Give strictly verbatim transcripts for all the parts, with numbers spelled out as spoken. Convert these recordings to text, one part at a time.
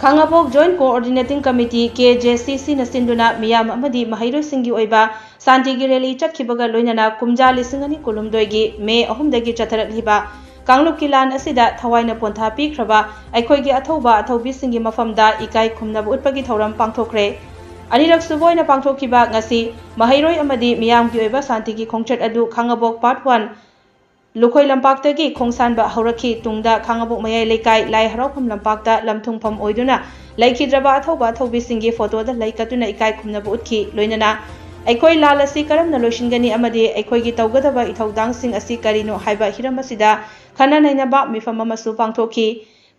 ꯈꯥꯉꯕꯣꯛ Joint Coordinating Committee, K J C C ꯅ ꯁꯤꯟꯗꯨꯅ ꯃꯤꯌꯥꯝ ꯑꯃꯗꯤ ꯃꯍꯩꯔꯣꯏꯁꯤꯡꯒꯤ ꯑꯣꯏꯕ ꯁꯥꯟꯇꯤꯒꯤ ꯔꯦꯂꯤ ꯆꯠꯈꯤꯕꯒ ꯂꯣꯏꯅꯅ ꯀꯨꯝꯖꯥ ꯂꯤꯁꯤꯡ ꯑꯅꯤ ꯀꯨꯟꯍꯨꯝꯗꯣꯏꯒꯤ ꯃꯦ ꯑꯍꯨꯝꯗꯒꯤ ꯆꯠꯊꯔꯛꯂꯤꯕ ꯀꯥꯡꯂꯨꯞꯀꯤ ꯂꯥꯟ ꯑꯁꯤꯗ ꯊꯋꯥꯏꯅ ꯄꯣꯟꯊꯥ ꯄꯤꯈ꯭ꯔꯕ ꯑꯩꯈꯣꯏꯒꯤ ꯑꯊꯧꯕ ꯑꯊꯧꯕꯤꯁꯤꯡꯒꯤ ꯃꯐꯝꯗ ꯏꯀꯥꯏ ꯈꯨꯝꯅꯕ ꯎꯠꯄꯒꯤ ꯊꯧꯔꯝ ꯄꯥꯡꯊꯣꯛꯈ꯭ꯔꯦ꯫ ꯑꯅꯤꯔꯛ ꯁꯨꯕ ꯑꯣꯏꯅ ꯄꯥꯡꯊꯣꯛꯈꯤꯕ ꯉꯁꯤ ꯃꯍꯩꯔꯣꯏ ꯑꯃꯗꯤ ꯃꯤꯌꯥꯝꯒꯤ ꯑꯣꯏꯕ ꯁꯥꯟꯇꯤꯒꯤ ꯈꯣꯡꯆꯠ ꯑꯗꯨ ꯈꯥꯉꯕꯣꯛ Part One ꯂꯨꯈꯣꯏ ꯂꯝꯄꯥꯛꯇꯒꯤ ꯈꯣꯡꯁꯥꯟꯕ ꯍꯧꯔꯛꯈꯤ꯫ ꯇꯨꯡꯗ ꯈꯥꯉꯕꯣꯛ ꯃꯌꯥꯏ ꯂꯩꯀꯥꯏ ꯂꯥꯏ ꯍꯔꯥꯎꯐꯝ ꯂꯝꯄꯥꯛꯇ ꯂꯝꯊꯨꯡꯐꯝ ꯑꯣꯏꯗꯨꯅ ꯂꯩꯈꯤꯗ꯭ꯔꯕ ꯑꯊꯧꯕ ꯑꯊꯧꯕꯤꯁꯤꯡꯒꯤ ꯐꯣꯇꯣꯗ ꯂꯩ ꯀꯠꯇꯨꯅ ꯏꯀꯥꯏ ꯈꯨꯝꯅꯕ ꯎꯠꯈꯤ꯫ ꯂꯣꯏꯅꯅ ꯑꯩꯈꯣꯏ ꯂꯥꯜ ꯑꯁꯤ ꯀꯔꯝꯅ ꯂꯣꯏꯁꯤꯟꯒꯅꯤ ꯑꯃꯗꯤ ꯑꯩꯈꯣꯏꯒꯤ ꯇꯧꯒꯗꯕ ꯏꯊꯧꯗꯥꯡꯁꯤꯡ ꯑꯁꯤ ꯀꯔꯤꯅꯣ ꯍꯥꯏꯕ ꯍꯤꯔꯝ ꯑꯁꯤꯗ ꯈꯟꯅ ꯅꯩꯅꯕ ꯃꯤꯐꯝ ꯑꯃꯁꯨ ꯄꯥꯡꯊꯣꯛꯈꯤ꯫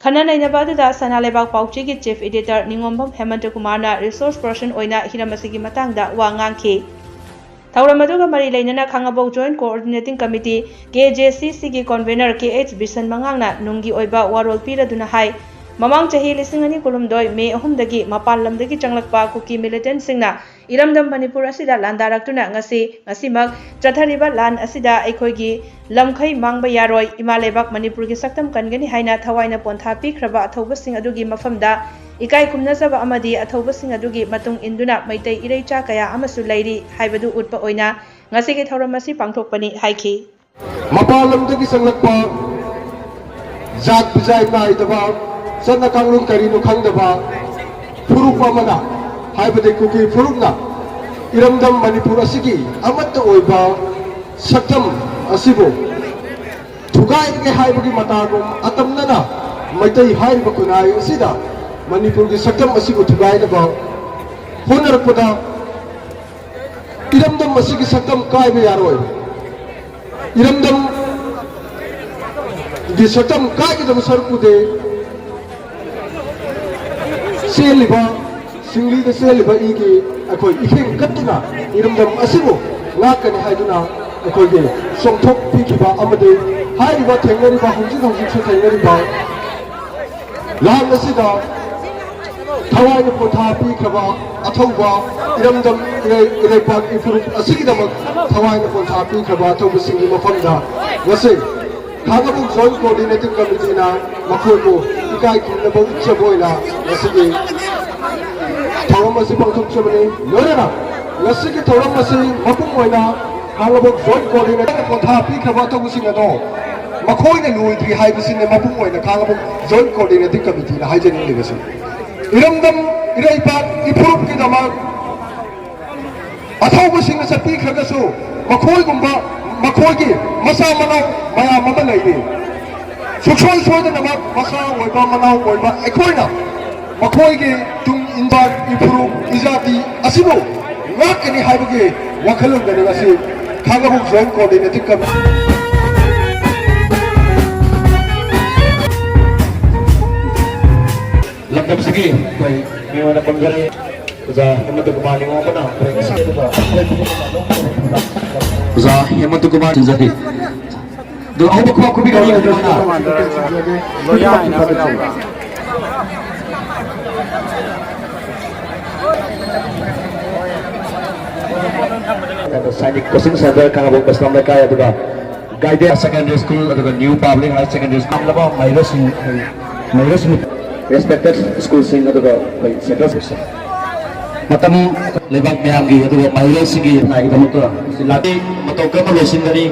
ꯈꯟꯅ ꯅꯩꯅꯕ ꯑꯗꯨꯗ ꯁꯅꯥ ꯂꯩꯕꯥꯛ ꯄꯥꯎꯆꯦꯒꯤ Chief Editor ꯅꯤꯉꯣꯝꯕꯝ ꯍꯦꯃꯟꯇ ꯀꯨꯃꯥꯔꯅ resource person ꯑꯣꯏꯅ ꯍꯤꯔꯝ ꯑꯁꯤꯒꯤ ꯃꯇꯥꯡꯗ ꯋꯥ ꯉꯥꯡꯈꯤ꯫ ꯊꯧꯔꯝ ꯑꯗꯨꯒ ꯃꯔꯤ ꯂꯩꯅꯅ ꯈꯥꯉꯕꯣꯛ Joint Coordinating Committee, K J C C ꯒꯤ Convener K H ꯕꯤꯁꯟ ꯃꯉꯥꯡꯅ ꯅꯨꯡꯒꯤ ꯑꯣꯏꯕ ꯋꯥꯔꯣꯜ ꯄꯤꯔꯗꯨꯅ ꯍꯥꯏ, ꯃꯃꯥꯡ ꯆꯍꯤ ꯂꯤꯁꯤꯡ ꯑꯅꯤ ꯀꯨꯟꯍꯨꯝꯗꯣꯏ ꯃꯦ ꯑꯍꯨꯝꯗꯒꯤ ꯃꯄꯥꯟ ꯂꯝꯗꯒꯤ ꯆꯪꯂꯛꯄ ꯀꯨꯀꯤ militantꯁꯤꯡꯅ ꯏꯔꯝꯗꯝ ꯃꯅꯤꯄꯨꯔ ꯑꯁꯤꯗ ꯂꯥꯟꯗꯥꯔꯛꯇꯨꯅ ꯉꯁꯤ, ꯉꯁꯤꯃꯛ ꯆꯠꯊꯔꯤꯕ ꯂꯥꯟ ꯑꯁꯤꯗ ꯑꯩꯈꯣꯏꯒꯤ ꯂꯝꯈꯩ ꯃꯥꯡꯕ ꯌꯥꯔꯣꯏ, ꯏꯃꯥ ꯂꯩꯕꯥꯛ ꯃꯅꯤꯄꯨꯔꯒꯤ ꯁꯛꯇꯝ ꯀꯟꯒꯅꯤ ꯍꯥꯏꯅ ꯊꯋꯥꯏꯅ ꯄꯣꯟꯊꯥ ꯄꯤꯈ꯭ꯔꯕ ꯑꯊꯧꯕꯁꯤꯡ ꯑꯗꯨꯒꯤ ꯃꯐꯝꯗ ꯏꯀꯥꯏ ꯈꯨꯝꯅꯖꯕ ꯑꯃꯗꯤ ꯑꯊꯧꯕꯁꯤꯡ ꯑꯗꯨꯒꯤ ꯃꯇꯨꯡ ꯏꯟꯗꯨꯅ ꯃꯩꯇꯩ ꯏꯔꯩꯆꯥ ꯀꯌꯥ ꯑꯃꯁꯨ ꯂꯩꯔꯤ ꯍꯥꯏꯕꯗꯨ ꯎꯠꯄ ꯑꯣꯏꯅ ꯉꯁꯤꯒꯤ ꯊꯧꯔꯝ ꯑꯁꯤ ꯄꯥꯡꯊꯣꯛꯄꯅꯤ ꯍꯥꯏꯈꯤ꯫ ꯃꯄꯥꯟ ꯂꯝꯗꯒꯤ ꯆꯪꯂꯛꯄ ꯖꯥꯠ ꯕꯤꯖꯥꯏ ꯅꯥꯏꯗꯕ, ꯆꯠꯅ ꯀꯥꯡꯂꯣꯟ ꯀꯔꯤꯅꯣ ꯈꯪꯗꯕ ꯐꯨꯔꯨꯞ ꯑꯃꯅ, ꯍꯥꯏꯕꯗꯤ ꯀꯨꯀꯤ ꯐꯨꯔꯨꯞꯅ ꯏꯔꯝꯗꯝ ꯃꯅꯤꯄꯨꯔ ꯑꯁꯤꯒꯤ ꯑꯃꯠꯇ ꯑꯣꯏꯕ ꯁꯛꯇꯝ ꯑꯁꯤꯕꯨ ꯊꯨꯒꯥꯏꯔꯒꯦ ꯍꯥꯏꯕꯒꯤ ꯃꯇꯥꯒꯨꯝ ꯑꯇꯝꯅꯅ ꯃꯩꯇꯩ ꯍꯥꯏꯔꯤꯕ ꯈꯨꯟꯅꯥꯏ ꯑꯁꯤꯗ ꯃꯅꯤꯄꯨꯔꯒꯤ ꯁꯛꯇꯝ ꯑꯁꯤꯕꯨ ꯊꯨꯒꯥꯏꯅꯕ ꯍꯣꯠꯅꯔꯛꯄꯗ ꯏꯔꯝꯗꯝ ꯑꯁꯤꯒꯤ ꯁꯛꯇꯝ ꯀꯥꯏꯕ ꯌꯥꯔꯣꯏ꯫ ꯏꯔꯝꯗꯝꯒꯤ ꯁꯛꯇꯝ ꯀꯥꯏꯒꯗꯕ ꯁꯔꯨꯛꯄꯨꯗꯤ ꯆꯦꯜꯂꯤꯕ, ꯁꯤꯡꯂꯤꯗ ꯆꯦꯜꯂꯤꯕ ꯏꯒꯤ ꯑꯩꯈꯣꯏ ꯏꯍꯤꯡ ꯀꯠꯇꯨꯅ ꯏꯔꯝꯗꯝ ꯑꯁꯤꯕꯨ ꯉꯥꯛꯀꯅꯤ ꯍꯥꯏꯗꯨꯅ ꯑꯩꯈꯣꯏꯒꯤ ꯆꯣꯡꯊꯣꯛꯄꯤꯈꯤꯕ ꯑꯃꯗꯤ ꯍꯥꯏꯔꯤꯕ ꯊꯦꯡꯅꯔꯤꯕ, ꯍꯧꯖꯤꯛ ꯍꯧꯖꯤꯛꯁꯨ ꯊꯦꯡꯅꯔꯤꯕ ꯂꯥꯟ ꯑꯁꯤꯗ ꯊꯋꯥꯏꯅ ꯄꯣꯊꯥ ꯄꯤꯈ꯭ꯔꯕ ꯑꯊꯧꯕ ꯏꯔꯝꯗꯝ ꯏꯔꯩ-, ꯏꯔꯩꯄꯥꯛ ꯏꯐꯨꯔꯨꯞ ꯑꯁꯤꯒꯤꯗꯃꯛ ꯊꯋꯥꯏꯅ ꯄꯣꯊꯥ ꯄꯤꯈ꯭ꯔꯕ ꯑꯊꯧꯕꯁꯤꯡꯒꯤ ꯃꯐꯝꯗ ꯉꯁꯤ ꯈꯥꯉꯕꯣꯛ Joint Coordinating Committeeꯅ ꯃꯈꯣꯏꯕꯨ ꯏꯀꯥꯏ ꯈꯨꯝꯅꯕ ꯎꯠꯆꯕ ꯑꯣꯏꯅ ꯉꯁꯤꯒꯤ ꯊꯧꯔꯝ ꯑꯁꯤ ꯄꯥꯡꯊꯣꯛꯆꯕꯅꯤ꯫ ꯂꯣꯏꯅꯅ ꯉꯁꯤꯒꯤ ꯊꯧꯔꯝ ꯑꯁꯤ ꯃꯄꯨꯡ ꯑꯣꯏꯅ ꯈꯥꯡꯉꯕꯣꯛ ꯖꯣꯏꯟ ꯀꯣꯑꯣꯔꯗꯤꯅꯦꯇꯔ ꯄꯣꯊꯥ ꯄꯤꯈ꯭ꯔꯕ ꯑꯊꯧꯕꯁꯤꯡ ꯑꯗꯣ ꯃꯈꯣꯏꯅ ꯂꯣꯏꯗ꯭ꯔꯤ ꯍꯥꯏꯕꯁꯤꯅꯤ ꯃꯄꯨꯡ ꯑꯣꯏꯅ ꯈꯥꯡꯉꯕꯣꯛ ꯖꯣꯏꯟ ꯀꯣꯑꯣꯔꯗꯤꯅꯦꯇꯤꯡ ꯀꯃꯤꯇꯤꯅ ꯍꯥꯏꯖꯅꯤꯡꯂꯤꯕꯁꯤ꯫ ꯏꯔꯝꯗꯝ ꯏꯔꯩꯄꯥꯛ ꯏꯐꯨꯔꯨꯞꯀꯤꯗꯃꯛ ꯑꯊꯧꯕꯁꯤꯡꯅ ꯆꯠꯄꯤꯈ꯭ꯔꯒꯁꯨ ꯃꯈꯣꯏꯒꯨꯝꯕ ꯃꯈꯣꯏꯒꯤ ꯃꯆꯥ ꯃꯅꯥꯎ ꯃꯌꯥꯝ ꯑꯃ ꯂꯩꯔꯤ꯫ ꯁꯨꯡꯁꯣꯏ ꯁꯣꯏꯗꯅꯃꯛ ꯃꯆꯥ ꯑꯣꯏꯕ ꯃꯅꯥꯎ ꯑꯣꯏꯕ ꯑꯩꯈꯣꯏꯅ ꯃꯈꯣꯏꯒꯤ ꯇꯨꯡ ꯏꯟꯕ ꯏꯐꯨꯔꯨꯞ ꯏꯖꯥꯇꯤ ꯑꯁꯤꯕꯨ ꯉꯥꯛꯀꯅꯤ ꯍꯥꯏꯕꯒꯤ ꯋꯥꯈꯜꯂꯣꯟꯗꯅꯤ ꯉꯁꯤ ꯈꯥꯡꯉꯕꯣꯛ ꯖꯣꯏꯟ ꯀꯣꯑꯣꯔꯗꯤꯅꯦꯇꯤꯡ ꯀꯃꯤꯇꯤ ꯂꯝꯗꯝꯁꯤꯒꯤ ꯑꯩꯈꯣꯏ ꯃꯤꯑꯣꯏꯅ ꯄꯟꯖꯔꯤ꯫ ꯑꯣꯖꯥ ꯍꯦꯃꯟꯇ ꯀꯨꯃꯥꯔ ꯅꯤꯉꯣꯝꯕꯅ ꯑꯩꯈꯣꯏ ꯉꯁꯤ ꯑꯗꯨꯒ ꯑꯩꯈꯣꯏ ꯑꯣꯖꯥ ꯍꯦꯃꯟꯇ ꯀꯨꯃꯥꯔ ꯆꯤꯟꯖꯔꯤ꯫ ꯑꯗꯨ ꯑꯍꯧꯕ ꯈꯨꯕꯥꯛ ꯈꯨꯕꯤꯒꯅꯤ ꯑꯣꯖꯥ꯫ ꯂꯣꯌꯥ ꯍꯥꯏꯅ ꯑꯃ ꯂꯩꯕ꯭ꯔꯥ? ꯁꯥꯏꯅꯤꯛ ꯀꯣꯆꯤꯡ ꯁꯦꯟꯇꯔ ꯈꯥꯡꯉꯕꯣꯛ ꯕꯁꯂꯥꯝ ꯂꯩꯀꯥꯏ ꯑꯗꯨꯒ ꯒꯥꯏꯗꯦꯟ ꯁꯦꯀꯦꯟꯗꯔꯤ ꯁ꯭ꯀꯨꯜ ꯑꯗꯨꯒ new public higher secondary school ꯂꯕ ꯃꯍꯩꯔꯣꯏꯁꯤꯡ, ꯃꯍꯩꯔꯣꯏꯁꯤꯡ ꯔꯦꯁꯄꯦꯛꯇꯦꯠ ꯁ꯭ꯀꯨꯜꯁꯤꯡ ꯑꯗꯨꯒ ꯑꯩꯈꯣꯏ ꯁꯦꯟꯇꯔ ꯃꯇꯝ ꯂꯩꯕꯥꯛ ꯃꯌꯥꯝꯒꯤ ꯑꯗꯨꯒ ꯃꯍꯩꯔꯣꯏꯁꯤꯡꯒꯤ ꯈꯨꯟꯅꯥꯏꯒꯤꯗꯃꯛꯇ ꯂꯥꯛꯄꯤ ꯃꯇꯧ ꯀꯔꯝꯅ ꯂꯣꯏꯁꯤꯟꯒꯅꯤ?